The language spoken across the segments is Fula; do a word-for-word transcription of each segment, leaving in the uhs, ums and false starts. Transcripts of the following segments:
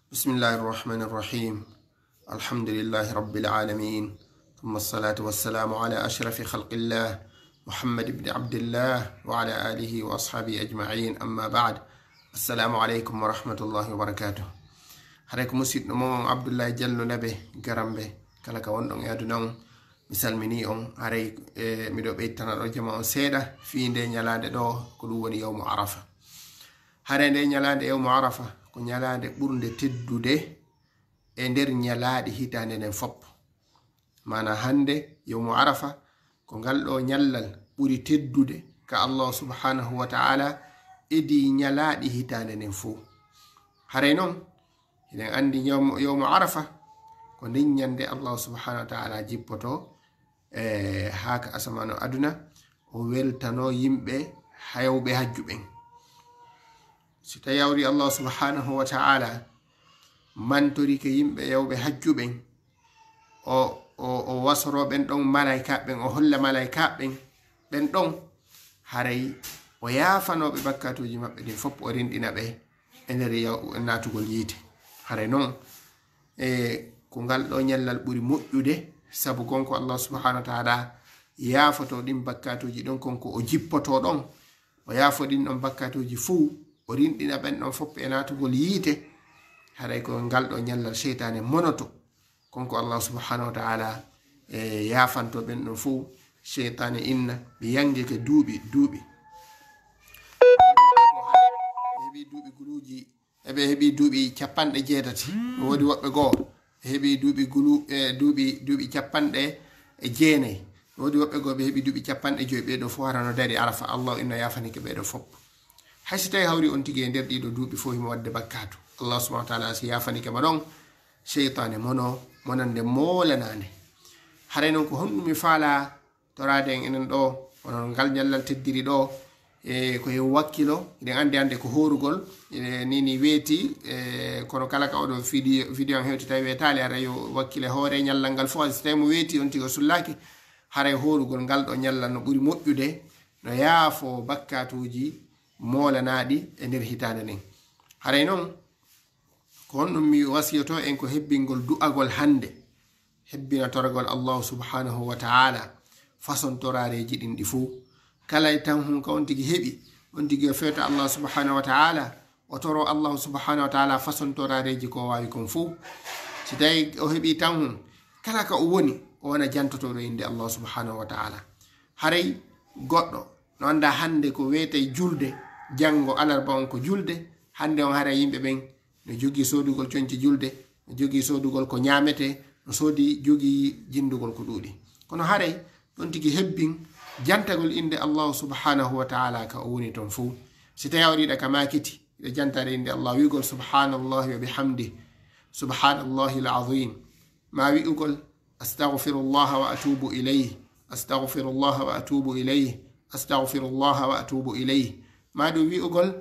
بسم الله الرحمن الرحيم. الحمد لله رب العالمين. ثم الصلاة والسلام على أشرف خلق الله محمد بن عبد الله وعلى آله وأصحابه أجمعين. أما بعد. السلام عليكم ورحمة الله وبركاته. Haray ko musiɗɗo mon on Abdullahi Jallo Labe Garambe, kala ka wonɗon e aduna on. Mi salmini on. Haray e miɗo ɓeytana ɗo jama on seeɗa fii nde ñalaande ɗo, ko ɗum woni yawmu Arafa. Haray nde ñalaande yawmu Arafa ko ñalaande ɓurnde teddude e nder ñalaaɗi hitaande nden fof. Maana hannde yawmu Arafa ko ngal ɗo ñallal ɓuri teddude ka Allah subhanahu wa ta'ala, edi ñalaaɗi hitaande nden fof. Haray non, hiɗen anndi yawmu, yawmu Arafa ko nden ñande Allah subhanahu wa ta'ala jippoto e haa ka asamano aduna, o weltano yimɓe hewɓe hajju ɓen. Si tawi hawri Allah subhanahu wa ta'ala mantorike yimɓe yewɓe hajju ɓen, o, o, o wasoro ɓen ɗon malaika ɓen, o holla malaika ɓen, ɓen ɗon, haray o yaafanoɓe bakkatuji maɓɓe ɗin fof, o rinɗina ɓe e nder yaw-, naatugol yiite. Haray non, e ko ngal ɗo ñallal ɓuri moƴƴude, sabu kon ko Allah subhanahu wa ta'ala yaafoto ɗin bakkatuji ɗon, kon ko o jippoto ɗon, o yaafo ɗin ɗon bakkatuji fuu, o rinɗina ɓen ɗon fof e naatugol yiite. Haray ko ngal ɗo ñallal seytaane monoto. Kon ko Allah subhanahu wa ta'ala e yaafanto ɓen ɗon fuu. Seytaane inna ɓe yangike duuɓi, duuɓi. Ɓe heɓi duuɓi guluuji, e ɓe heɓi duuɓi capanɗe jeetati. No woodi woɓɓe goo, ɓe heɓi duuɓi gulu-, e duuɓi, duuɓi capanɗe e jeenayi. No woodi woɓɓe goo, ɓe heɓi duuɓi capanɗe joyi. Ɓee ɗoo fof hara no dari Arafa, Allah inna yaafanike ɓee ɗoo fof. Hay si tawi hawri on tigi e nder ɗii ɗoo duuɓi fof himo waɗde bakkaatu, Allah subhanahu wa ta'ala si yaafanike ma ɗon, seytaane mono, monande moolanaande. Haray non ko honɗum mi faala toraade en enen ɗo, onon ngal ñallal teddiri ɗo, e ko yo wakkilo, hiɗen anndi hannde ko hoorugol, e ni ni weeti, e kono kala ka oɗo video, video an hewti tawi weetaali, ara yo wakkile hoore ñallal ngal fof, hay si tawi mo weeti on tigi o sullaaki, haray hoorugol ngal ɗo ñallal no ɓuri moƴƴude, no yaafo bakkaatuuji moolanaaɗi e nder hitaande nden. Haray non, ko honɗum mi wasiyoto en ko hebbingol du'agol hannde, hebbina toragol Allahu subhanahu wa ta'ala, façon toraareeji ɗin ɗi fuu. Kala e tan hun ka on tigi heɓi, on tigi o fewta Allah subhanahu wa ta'ala, o toro Allah subhanahu wa ta'ala façon toraareeji ko waawi kon fuu. Si tawi o heɓi tan hun, kala ka o woni, o wona jantotooɗo innde Allah subhanahu wa ta'ala. Haray goɗɗo no annda hannde ko weetay julde, janngo alarba on ko julde, hannde on haray yimɓe ɓen no jogii soodugol coñce julde, no jogii soodugol ko ñaametee, no soodi jogii jinndugol ko ɗuuɗi. Kono haray ɗon tigi hebbin jantagol innde Allahu subhanahu wa ta'ala ka o woni ton fuu. Si tawi a waɗiɗa ka maakiti, hiɗa jantade innde Allah, wi'ugol subhanallahi wa bihamdi, subhanallahi al-azim. Ma wi'ugol astaghfirullaha wa atubu ilayh, astaghfirullaha wa atubu ilayh, astaghfirullaha wa atubu ilayh. Ma ɗum wi'ugol,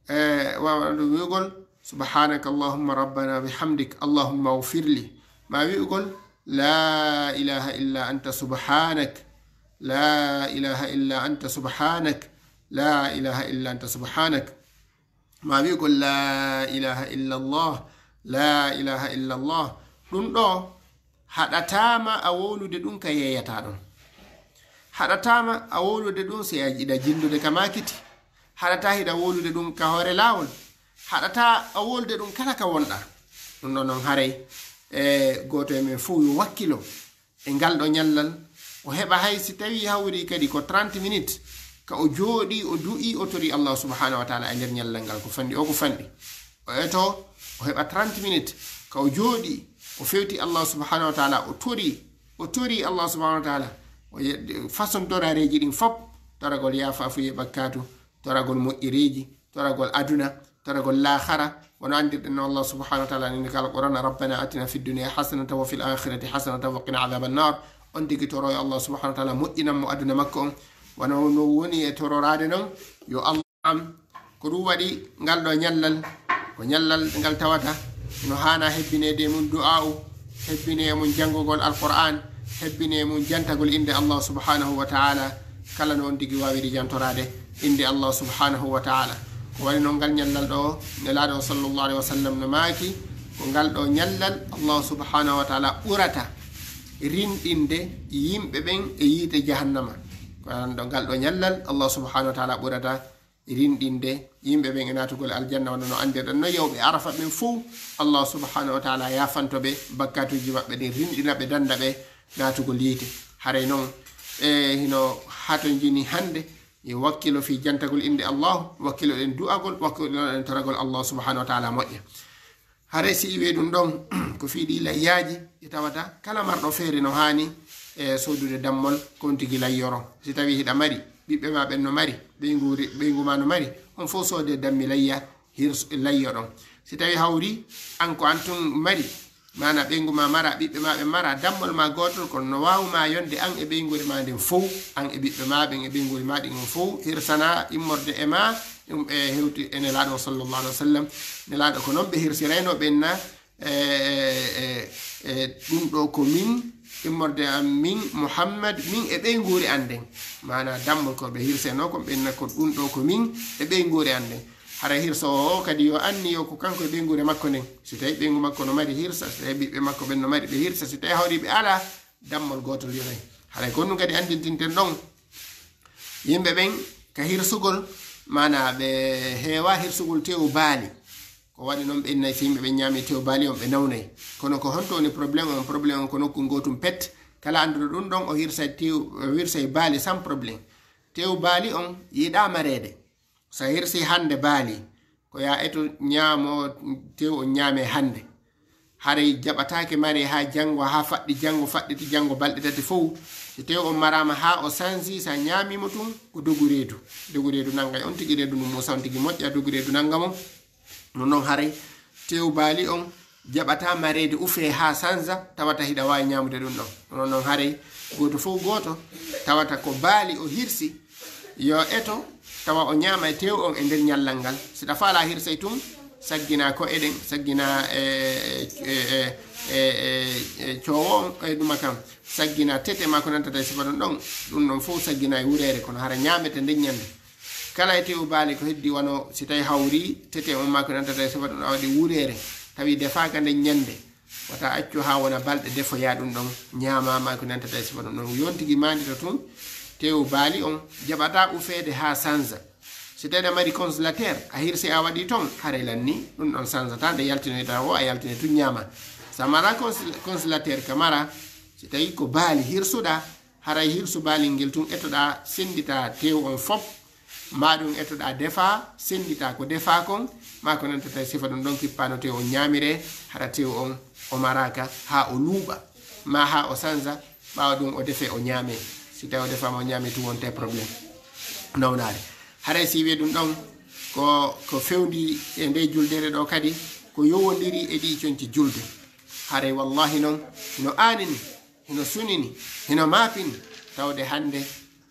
e, waawa ɗum wi'ugol, subhanaka Allahumma rabbana bihamdik, Allahumma ighfirli. Ma wi'ugol, la ilaha illa anta subhanak, la ilaha illa anta subhanak, la ilaha illa anta subhanak. Ma wi'ugol, la ilaha illa Allah, la ilaha illa Allah. Ɗum ɗo, haɗataama a wowlude ɗum ka yeeyata ɗon. Haɗataama a wowlude ɗum si a yiɗa jinndude ka maakiti. Haɗataa hiɗa wowlude ɗum ka hoore laawol. Haɗataa a wowlude ɗum kala ka wonɗa. Ɗum ɗo non haray, e gooto e men fof yo wakkilo e ngal ɗo ñallal. O heɓa hay si tawi hawri kadi ko trente minutes, ka o jooɗi, o du'i, o tori Allah subhanahu wa ta'ala e nder ñallal ngal ko fanɗi, o ko fanɗi. O eto, o heɓa trente minutes, ka o jooɗi, o fewti Allah subhanahu wa ta'ala, o tori, o tori Allah subhanahu wa ta'ala, o ye-, façon torareeji ɗin fop, toragol yaafafuye bakkaatu, toragol moƴƴereeji, toragol aduna, toragol laakhara. Wano anndirɗen no Allah subhanahu wa ta'ala nini ka Alqur'an, rabbana atina fid dunya hasanatan wa fil akhirati hasanatan wa qina adhaban nar. On tigi toro yo Allah subhanahu wa ta'ala moƴƴinan mo aduna makko on. Wano no woni e tororaade non, yo Allah am. Ko ɗum waɗi ngal ɗo ñallal, ko ñallal ngal tawata no haana hebbineede e mum du'a'u, hebbine e mum janngugol Alqur'an, hebbine e mum jantagol innde Allah subhanahu wa ta'ala. Kala no on tigi waawiri jantoraade innde Allah subhanahu wa ta'ala. Ko waɗi noon ngal ñallal ɗo, Nelaaɗo sallallahu alaihi wasallam no maaki, ko ngal ɗo ñallal Allah subhanahu wa taala ɓurata rinɗinde yimɓe ɓen e yiite jahannama. Ko ngal ɗo ñallal Allah subhanahu wa taala ɓurata rinɗinde yimɓe ɓen e naatugol aljanna, wano no anndirɗen no yawɓe Arafa ɓen fow Allah subhanahu wa taala yafanto ɓe bakkatuuji maɓɓe ɗin, rinɗina ɓe, danda ɓe naatugol yiite. Haray noon e hino hatonjini hannde e wakkilo fii jantagol innde Allah, wakkilo ɗen du'agol, wakkilo ɗen toragol Allah subhanahu wa taala moƴƴa. Haray si iwee ɗum ɗon ko fii ɗii layyaaji ɗi tawata kala marɗo feere no haani e soodude dammol ko on tigi layyoro. Si tawii hiɗa mari, ɓiɓɓe maa ɓen no mari, ɓeynguuri, ɓeyngu maa no mari, on fow soodee dammi layya, hirs-, layyo ɗon. Si tawii hawri an ko an tun mari, maanaa ɓeyngu maa mara, ɓiɓɓe maa ɓen mara, dammol maa gootol, kono no waawu maa yonde an e ɓeynguure maa nden fow, an e ɓiɓɓe maa ɓen e ɓeynguure maa ɗin on fow, hirsana immorde e maa, ɗum e hewti e Nelaaɗo sallallahu alaihi wasallam. Nelaaɗo ko non ɓe hirsiraynoo ɓen na, e, e, e, e, ɗum ɗo ko min, immorde am min, Muhammad, min e ɓeynguure an nden. Maanaa dammol ko ɓe hirsaynoo kon ɓen na ko ɗum ɗo ko min e ɓeynguure an nden. Hara hirsa o, o kadi yo anniyo ko kanko e ɓeynguure makko nden. Si tawii ɓeyngu makko no mari hirsa, si tawii ɓiɓɓe makko ɓen no mari ɓe hirsa, si tawii hawri ɓe alaa, dammol gootol yonay. Haray ko ɗum kadi anndintinten ɗon. Yimɓe ɓen ka hirsugol, maanaa ɓe heewaa hirsugol tew baali. Ko waɗi noon ɓe innay si yimɓe ɓen ñaami tew baali on ɓe nawnay. Kono ko honto woni problème on? Problème on ko nokku ngootum pet. Kala annduɗo ɗum ɗon o hirsay tew, o hirsay baali sans problème. Tew baali on yiɗaa mareede. So a hirsii hannde baali, ko yo a eto ñaamo tew on ñaame hannde. Haray jaɓataake mare haa janngo, haa faɗɗi janngo, faɗɗiti janngo balɗe tati fow. Si tew on maraama haa o sansi, so a ñaamiimo tun, ko dogu reedu. Dogu reedu nanngay on tigi reedu ndun, mo on tigi moƴƴa, dogu reedu nannga mo. No non haray tew baali on jaɓataa mareede ufee haa sansa, tawata hiɗa waawi ñaamude ɗum ɗon. Kono noon haray gooto fof gooto tawata ko baali o hirsi, yo eto tawa o ñaama e tew on e nder ñallal ngal. Si ɗa faalaa hirsay tun, sagginaa ko'e ɗen, sagginaa e, e, e, e, e, e coowo on, e ɗuma kan, sagginaa tete maa ko nantata e sifa ɗum ɗon, ɗum ɗon fof sagginaa e wureere, kono hara ñaamete nden ñande. Kala e tew baali ko heddi, wano si tawi hawri tete on maa ko nantata e sifa ɗum, a waɗi wureere, tawi defaaka nden ñande, wata accu haa wona balɗe defoyaa ɗum ɗon, ñaamaa maa ko nantata e sifa ɗum ɗon. Yontigi maandito tun, tew baali on jaɓataa ufeede haa sansa. Si tawi a mari congélateur, a hirsi a waɗi ton, haray lanni, ɗum ɗon sansataa, nde yaltinoyta o, a yaltinoy tun ñaama. Sa mara congé-, congélateur ka mara, si tawi ko baali hirsuɗaa, haray hirsu baalingel tun etoɗaa sendita tew on fop, maa ɗum etoɗaa defaa sendita ko defaa kon, maa ko nantata e sifa ɗum ɗon kippaano tew on ñaamire, hara tew on o maraaka haa o luuɓa, maa haa o sansa, ɓaawo ɗum o defe o ñaame. Si tawi o defaama o ñaame tun wonte problème. Nawnaare. Haray si wiye ɗum ɗon ko, ko fewndi e nde juldere ɗo kadi, ko yowondiri e ɗi conci julde. Haray wallahi non, no aanini, hino sunini, hino maapini, tawde hannde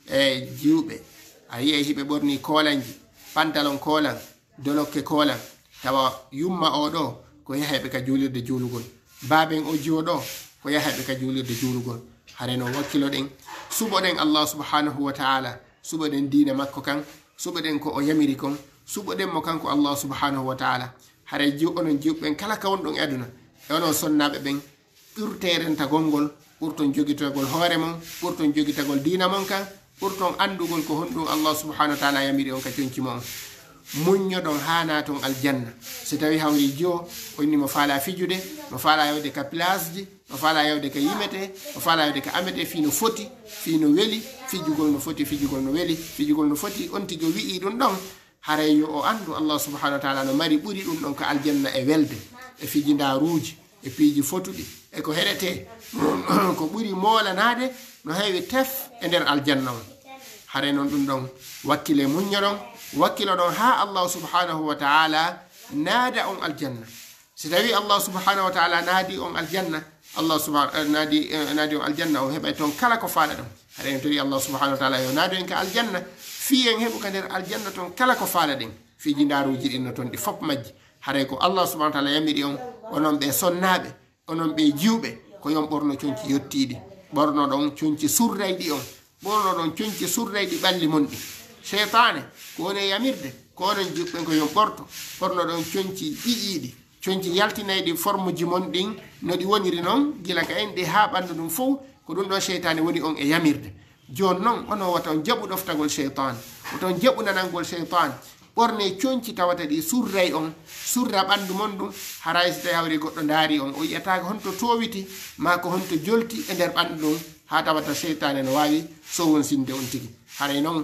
e jiwɓe, a yi'ay hiɓe ɓorni koolanji, pantalon koolan, dolokke koolan, tawa yumma o ɗo ko yaheɓe ka juulirde juulugol, baaben o jiwo ɗo ko yaheɓe ka juulirde juulugol. Hare no wakkiloɗen, suɓoɗen Allah subhanahu wa ta'ala, suɓoɗen diina makko kan, suɓoɗen ko o yamiri kon, suɓoɗen mo kanko Allah subhanahu wa ta'ala. Hare jiw-, onon jiwɓe ɓen kala ka wonɗon e aduna, e onon sonnaaɓe ɓen, ɓurte rentagol ngol, ɓurton jogitagol hoore mon, ɓurton jogitagol diina mon kan, ɓurton anndugol ko honɗum Allah subhanahu wa ta'ala yamiri on ka conci mon. Muññoɗon haa naaton aljanna. Si tawi hawri jiwo, o inni mo faala fijude, mo faala yawde ka place ji, mo faala yawde ka yimete, mo faala yawde ka amete, fii no foti, fii no weli, fijugol no foti, fijugol no weli, fijugol no foti, on tigi o wi'i ɗum ɗon. Haray yo o anndu Allah subhanahu wa ta'ala no mari ɓuri ɗum ɗon ka aljanna e welde, e fijindaaruuji, e piiji fotuɗi, e ko heɗetee, ko ɓuri moolanaade no heewi tef e nder aljanna on. Haray non ɗum ɗon, wakkile muññoɗon, wakkiloɗon haa Allah subhanahu wa ta'ala naada on aljanna. Si tawi Allah subhanahu wa ta'ala naadi on aljanna, Allah subha-, eh, naadi, eh, naadi on aljanna, on heɓay ton kala ko faalaɗon. Haɗa en tori Allah subhanahu wa ta'ala yo naadu en ka aljanna, fii en heɓu ka nder aljanna ton kala ko faalaɗen. Fii jindaaruuji ɗin no ton ɗi fop majji. Haray ko Allah subhanahu wa ta'ala yamiri on, onon ɓe sonnaaɓe, onon ɓe jiwɓe, ko yon ɓorno conci yottiiɗi. Ɓornoɗon conci surrayɗi on. Ɓornoɗon conci surrayɗi ɓalli mon ɗi. Seytaane, ko woni e yamirde, Ko onon jiɓɓen ko yon ɓorto, ɓornoɗon conci ɓiƴiiɗi, conci yaltinayɗi formuji mon ɗin, no ɗi woniri non, gila ka enɗi haa ɓanndu ndun fow, ko ɗun ɗon seytaane woni on e yamirde. Jooni non, onon wata on jaɓu ɗoftagol seytaan, wata on jaɓu nanangol seytaan. Ɓornee conci tawata ɗi surray on, surra ɓanndu mon ɗun, haray si tawi hawri goɗɗo ndaari on, o yi'ataake honto toowiti, maa ko honto jolti e nder ɓanndu ɗun, haa tawata seytaane no waawi sowonsinde on tigi. Haray non,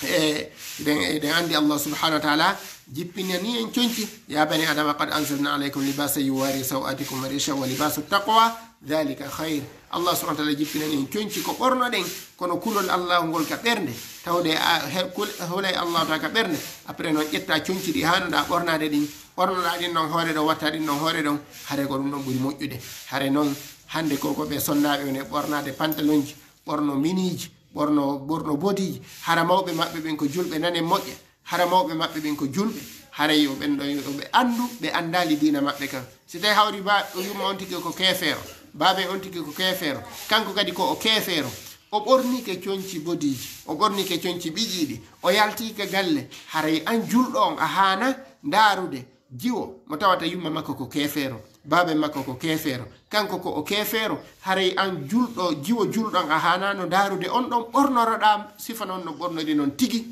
e, eɗen, eɗen anndi Allah subhanahu wa ta'ala jippinani en conci, "Ya bani Adama qad anzalna alaykum libasan yuwari sawatikum wa risha wa libasu taqwa dhalika khayr." Allah subhanahu wa ta'ala jippinani en conci ko ɓornoɗen, kono kulol Allah ngol ka ɓernde, tawde a, he, kul-, hulay Allah ta ka ɓernde, après non ƴetta conci ɗi hanuɗa ɓornade ɗin, ɓornoɗa ɗin non hoore ɗon, watta ɗin non hoore ɗon, hare ko ɗum ɗon ɓuri moƴƴude. Hare non hannde ko, ko ɓe sonnaaɓe woni e ɓornade pantalonji, ɓorno miniiji, ɓorno, ɓorno bodiiji. Hara mawɓe maɓɓe ɓen ko julɓe, nanen moƴƴa. Hara mawɓe maɓɓe ɓen ko julɓe. Haray yo ɓen ɗon, yo ɓe anndu, ɓe anndaali diina maɓɓe kan. Si tawi hawri ba, o yumma on tigi ko keefeero, baaben on tigi ko keefeero, kanko kadi ko o keefeero, o ɓornike conci bodiiji, o ɓornike conci ɓiƴiiɗi, o yaltike galle, haray an julɗo on a haana ndaarude jiwo mo tawata yumma makko ko keefeero, baaben makko ko keefeero, kanko ko o keefeero, haray an julɗo, jiwo julɗo on a haanaano ndaarude on ɗon ɓornoroɗaa sifa non no ɓornori non tigi.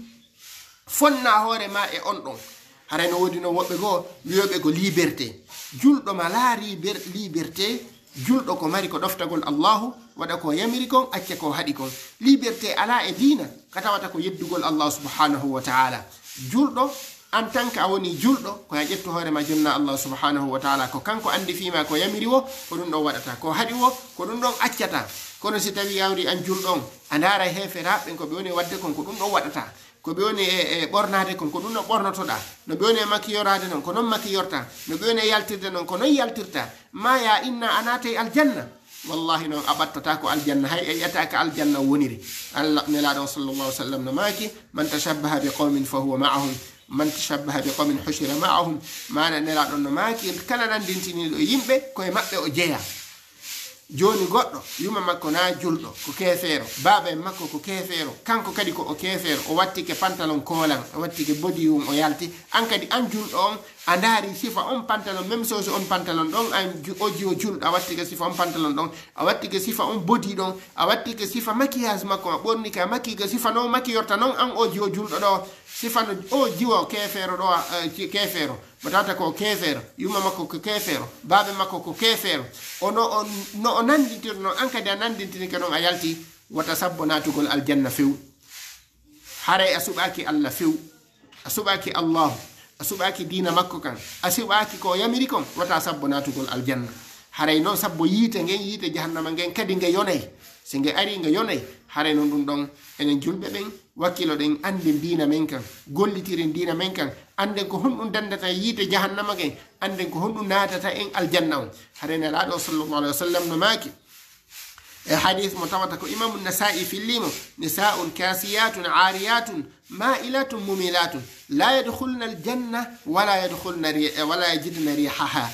Fonna hoore ma e on ɗon. Haray no woodi non woɓɓe goo wi'ooɓe ko liberté. Julɗo ma laa liber-, liberté, julɗo ko mari ko ɗoftagol Allahu, waɗa ko yamiri kon, acca ko haɗi kon. Liberté alaa e diina, ka tawata ko yeddugol Allah subhanahu wa ta'ala. Julɗo, en tant que a woni julɗo, ko a ƴettu hoore ma jonna Allah subhanahu wa ta'ala. Ko kanko anndi fii ma ko yamiri wo, ko ɗum ɗon waɗata. Ko haɗi wo, ko ɗum ɗon accata. Kono si tawi hawri an julɗo on, a ndaara heeferaaɓe ɓen ko ɓe woni waɗde kon, ko ɗum ɗon waɗata. Ko ɓe woni e, e ɓornaade kon, ko ɗum no ɓornotoɗaa. No ɓe woni e makiyoraade non, ko non makiyorta. No ɓe woni e yaltirde non, ko non yaltirta. Ma ya inna a naatay aljanna. Wallahi non a ɓattata ko aljanna, hay a yi'ata ka aljanna woniri. Allah, Nelaaɗo on sallallahu alaihi wasallam no maaki, "Man tashabbaha bi qawmin fa huwa ma'ahum. Man tashabbaha bi qawmin hushira ma'ahum." Maana Nelaaɗo on no maaki, kala nandintiniiɗo yimɓe, ko e maɓɓe o jeya. Jooni goɗɗo, yuma makko na julɗo, ko keefeero, baaba en makko ko keefeero, kanko kadi ko o keefeero, o wattike pantalon koolan, o wattike bodiyum, o yalti. An kadi an julɗo on, a ndaari sifa on pantalon, même chose on pantalon ɗon, an ju-, o jiwo julɗo, a wattike sifa on pantalon ɗon, a wattike sifa on bodi ɗon, a wattike sifa maquillage makko, a ɓornike a maquille sifa no maquilliorta non, an o jiwo julɗo ɗo, sifa no o jiwo keefeero ɗo, eh, ji-, keefeero. Mo tawata ko o keefeero, yumma makko ko keefeero, baaɓe makko ko keefeero. O no, o, no o nandintirno, an kadi a nandintinike non a yalti, wata sabbo naatugol aljanna few. Haray a suɓaaki Allah few, a suɓaaki Allahu, a suɓaaki diina makko kan, a suɓaaki ko o yamiri kon, wata sabbo naatugol aljanna. Haray non sabbo yiite ngen, yiite jahannama ngen kadi nge yonay. Si nge ari nge yonay, haray non ɗum ɗon enen julɓe ɓen, wakkiloɗen, annden diina men kan, gollitiren diina men kan, annden ko honɗum dandata yiite jahannama ngen, annden ko honɗum naatata en aljanna on. Haray Nelaaɗo sallallahu alaihi wasallam no maaki e hadith mo tawata ko Imamu Nasa'i fillimo, "Nisa'un kasiyatun ariyatun ma'ilatun mumilatun, la yadkhulna aljanna wala yadkhulna ri-, wala yajidna rihaha."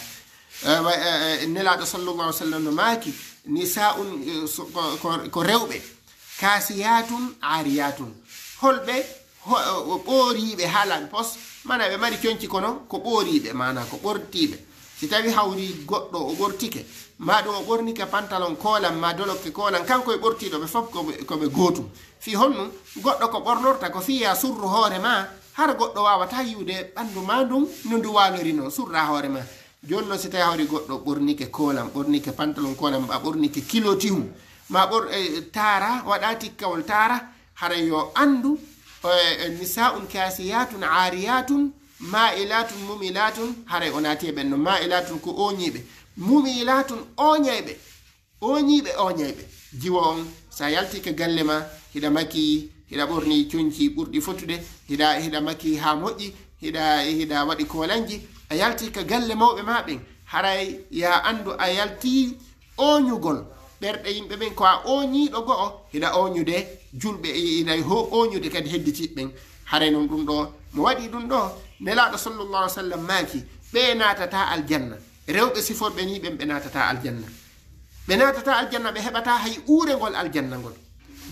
Eh, wa-, eh, eh, Nelaaɗo sallallahu alaihi wasallam no maaki, "Nisa'un, eh, so-, ko, ko, ko rewɓe, kasiyatun ariyatun." Holɓe? Ho-, o ɓooriiɓe haalan pos, mana ɓe mari conci kono ko ɓooriiɓe, mana ko ɓortiiɓe. Si tawi hawri goɗɗo o ɓortike, ma ɗum o ɓornike pantalon koolan, ma dolokke koolan, kanko e ɓortiiɗo ɓe fof ko ɓe, ko ɓe gootum. Fii honɗum? Goɗɗo ko ɓornorta ko fii ya surru hoore ma, hara goɗɗo waawata yi'ude ɓanndu ma ndun no ndu waalori non, surra hoore ma. Jooni non si tawi hawri goɗɗo ɓornike koolan, ɓornike pantalon koolan, ma ɓornike kilotihum, ma ɓor-, eh, taara, waɗa tikkawol taara, haray yo anndu, eh, eh, nisa'un kasiyatun ariyatun ma'ilatun mumilatun, haray o naati e ɓen no ma'ilatun ko ooñiiɓe, mumilatun ooñayɓe. Ooñiiɓe, ooñayɓe. Jiwo on, sa yaltike galle ma, hiɗa makiyi, hiɗa ɓorni conci ɓurɗi fotude, hiɗa, hiɗa makiyi haa moƴƴi, hiɗa, hiɗa waɗi koolanji, a yalti ka galle mawɓe ma ɓen. Haray ya anndu a yalti ooñugol ɓerɗe yimɓe ɓen, ko a ooñiiɗo go'o, hiɗa ooñude julɓe, hiɗa ho-, ooñude kadi hedditiiɓe ɓen. Haray non ɗum ɗo, mo waɗi ɗum ɗo, Nelaaɗo sallallahu alaihi wasallam maaki, ɓe naatata aljanna. Rewɓe siforɓe ni ɓen ɓe naatata aljanna. Ɓe naatata aljanna, ɓe heɓata hay uurengol aljanna ngol.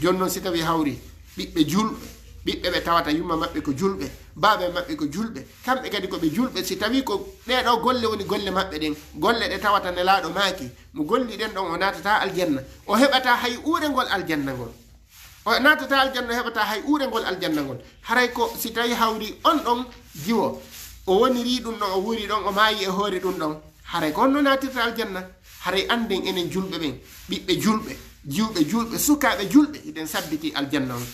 Jooni non si tawi hawri ɓiɓɓe julɓe, Ɓiɓɓe ɓe tawata yumma maɓɓe ko julɓe, baaɓe maɓɓe ko julɓe, kamɓe kadi ko ɓe julɓe. Si tawi ko ɗee ɗoo golle woni golle maɓɓe ɗen, golle ɗe tawata Nelaaɗo maaki, mo golli ɗen ɗon o naatataa aljanna, o heɓataa hay uurengol aljanna ngol. O naatataa aljanna, o heɓataa hay uurengol aljanna ngol. Haray ko si tawi hawri on ɗon jiwo, o woniri ɗum ɗon, o wuuri ɗon, o maayi e hoore ɗum ɗon, haray ko honno naatirta aljanna? Haray annden enen julɓe ɓen, ɓiɓɓe julɓe, jiwɓe julɓe, sukaaɓe julɓe, hiɗen sabbiti aljanna on.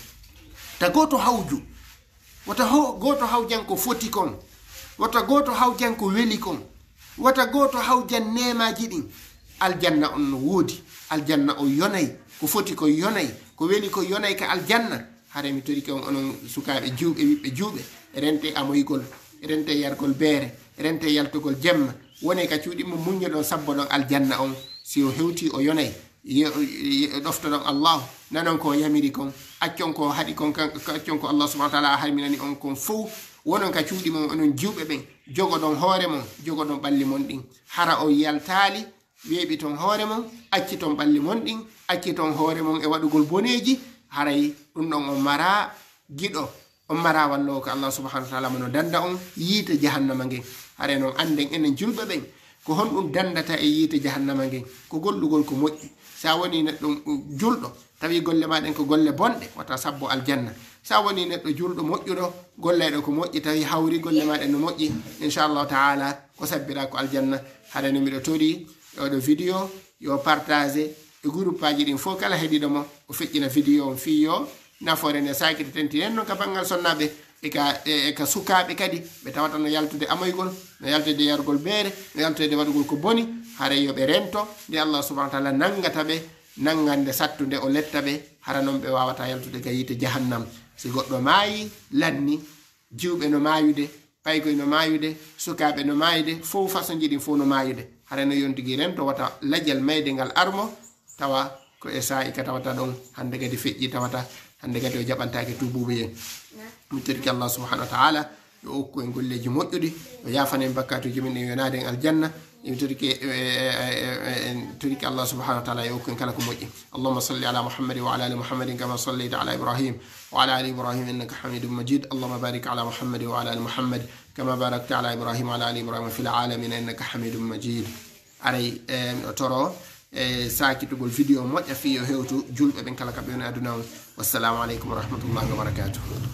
Ta gooto hawju. Wata ho-, gooto hawjan ko foti kon. Wata gooto hawjan ko weli kon. Wata gooto hawjan neemaaji ɗin. Aljanna on no woodi. Aljanna on yonay. Ko foti kon yonay. Ko weli kon yonay ka aljanna. Haray mi torike on, onon sukaaɓe jiwɓe, ɓiɓɓe jiwɓe, rente amoygol, rente yargol beere, rente yaltugol jemma. Wonee ka cuuɗi mon, muññoɗon, sabboɗon aljanna on. Si o hewtii, o yonay. Ye-, ye-, ɗoftoɗon Allahu, nanon ko o yamiri kon, accon ko o haɗi kon, kan-, accon ko Allah subhanahu wa ta'ala harminani on kon fow. Wonon ka cuuɗi mon, onon jiwɓe ɓen, jogoɗon hoore mon, jogoɗon ɓalli mon ɗin. Hara on yaltaali, weeɓiton hoore mon, acciton ɓalli mon ɗin, acciton hoore mon e waɗugol boneeji, haray ɗum ɗon on maraa giɗo, on maraa walloowo ko Allah subhanahu wa ta'ala, mo no danda on yiite jahannama ngen. Haray non annden enen julɓe ɓen, ko honɗum dandata e yiite jahannama ngen? Ko gollugol ko moƴƴi. Sa woni neɗɗo, uh, julɗo, tawi golle ma ɗen ko golle bonɗe, wata sabbo aljanna. Sa woni neɗɗo julɗo moƴƴuɗo, gollayɗo ko moƴƴi, tawi hawri golle ma ɗen no moƴƴi, inchallahu ta'ala, ko sabbira ko aljanna. Haray no miɗo tori e oɗo vidéo, yo partage e groupe aji ɗin fof, kala heɗiɗo mo, o feƴƴina vidéo on fii yo nafoore nde saakiti tenti. En non ka banngal sonnaaɓe, e ka, e, e ka sukaaɓe kadi, ɓe tawata no yaltude amoygol, no yaltude yargol beere, no yaltude waɗugol ko boni, haray yo ɓe rento nde Allah subhanahu wa ta'ala nanngata ɓe, nanngande sattunde, o letta ɓe, hara non ɓe waawata yaltude ka yiite jahannam. Si goɗɗo maayi, lanni, jiwɓe no maayude, paykoy no maayude, sukaaɓe no maayude, fow façon ji ɗin fow no maayude. Hara no yontigi rento wata lajal mayde ngal armo, tawa ko e saa'i ka tawata ɗon, hannde kadi feƴƴi tawata, hannde kadi o jaɓantaake tuubuuɓe en. Mi torike Allah subhanahu wa ta'ala, yo okku en golleeji moƴƴuɗi, o yaafana en bakkaatuuji men, o yonaade en aljanna. En torike, e, e, e, e, en torike Allah subhanahu wa ta'ala, yo okku en kala ko moƴƴi. اللهم صل على محمد وعلى آل محمد كما صليت على إبراهيم وعلى آل إبراهيم إنك حميد مجيد. اللهم بارك على محمد وعلى آل محمد كما باركت على إبراهيم وعلى آل إبراهيم في العالمين إنك حميد مجيد. Aray, e, miɗo toro, e, saakitugol vidéo moƴƴa fii yo hewtu julɓe ɓen kala ka ɓe woni aduna on. Wassalamu aleykum wa rahmatullahi wa barakatuh.